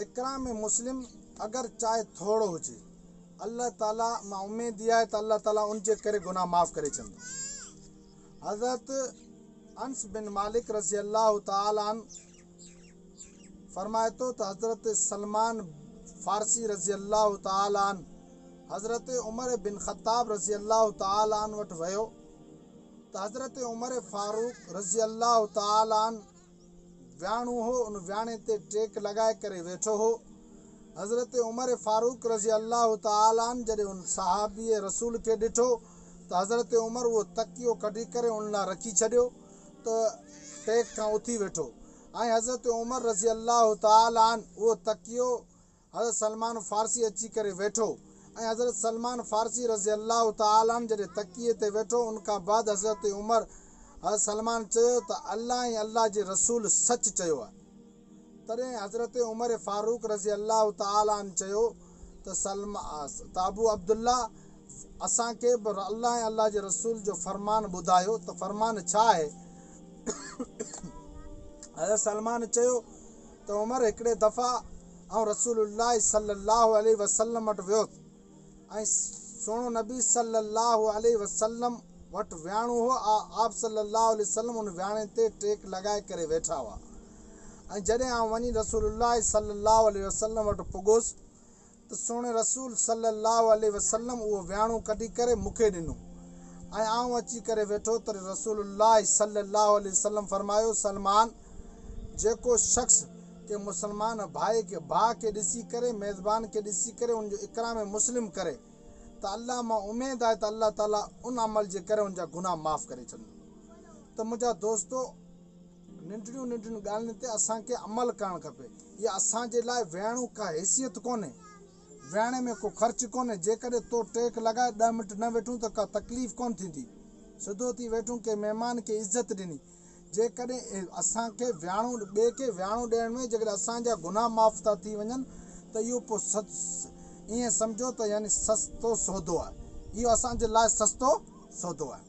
اڪرام مسلم اگر چاهي ٿورو هجي، الله تعالي مان اميد اها آهي ته الله تعالي ان جي ڪري گناهه معاف ڪري ڇڏندو. حضرت انس بن مالڪ رضي الله تعالي عنه فرمائي ٿو ته حضرت سلمان فارسي رضي الله تعالي عنه حضرت عمر بن خطاب رضي الله تعالي عنه وٽ ويو ته حضرت عمر فاروق رضي الله تعالي عنه وياڻو هو، ان وياڻي تي ٽيڪ لڳائي ڪري ويٺو هو. حضرت عمر فاروق رضي الله تعالٰي عنه جڏهن ان صحابي رسول کي ڏٺو ته حضرت عمر اهو تڪيو ڪڍي ڪري ان لاء رکي ڇڏيو ته ٽيڪ کان اٿي ويٺو ۽ حضرت عمر رضي الله تعالٰي عنه اهو تڪيو حضرت سلمان فارسي اچي ڪري ويٺو ۽ حضرت سلمان فارسي رضي الله تعالٰي عنه جڏهن تڪيي تي ويٺو ان کان بعد حضرت عمر حضرت سلمان چيو ته الله ۽ الله جي رسول سچ چيو آهي تڏهن حضرت عمر فاروق رضي الله تعالٰي عنه چيو ته ته ابو عبدالله اسان کي به الله ۽ الله جي رسول جو فرمان ٻڌايو ته فرمان ڇا آهي؟ حضرت سلمان چيو ته عمر هڪڙي دفعا آئون رسول الله صلي الله عليه وسلم وٽ ويس ۽ سهڻو نبي صلي الله عليه وسلم وٽ وياڻو هو آپ صلي الله عليه وسلم ان وياڻي تي ٽيڪ لڳائي ڪري ويٺا هئا ۽ جڏهن آئون وڃي رسول الله صلي الله عليه وسلم وٽ پڳوس ته سهڻي رسول صلّي اللّٰه عليه وسلّم اهو وياڻو ڪڍي ڪري مون کي ڏنو ۽ آئون اچي ڪري ويٺو ته رسول الله صلّي اللّٰه عليه وسلّم فرمايو، سلمان! جيڪو شخص ڪنهن مسلمان ڀائي کي ڀاء کي ڏسي ڪري ميزبان کي ڏسي ڪري ان جو اڪرام مسلم ڪري ته الله مان اميد آهي ته الله تعاليٰ ان عمل جي ڪري ان جا گناهه معاف ڪري ڇڏندو ته منهنجا دوستو! ننڍڙيون ننڍڙيون ڳالهين تي اسان کي عمل ڪرڻ کپي. اها اسان جي لاء ويهڻو ڪا حيثيت ڪونهي. ويهڻي ۾ ڪو خرچ ڪونهي. جيڪڏهن تو ٽيڪ لڳائي ڏهه منٽ نه ويٺون ته ڪا تڪليف ڪونه ٿيندي. سڌو ٿي ويٺون ڪنهن مهمان کي عزت ڏني. جيڪڏهن اسان کي ويهاڻو ٻئي کي ويهاڻو ڏيڻ ۾ جيڪڏهن اسان جا گناهه معاف ٿا ٿي وڃن ته اهو پوء ائين سمجهو ته يعني سستو سودو آهي. اهو اسان جي لاء سستو سودو آهي.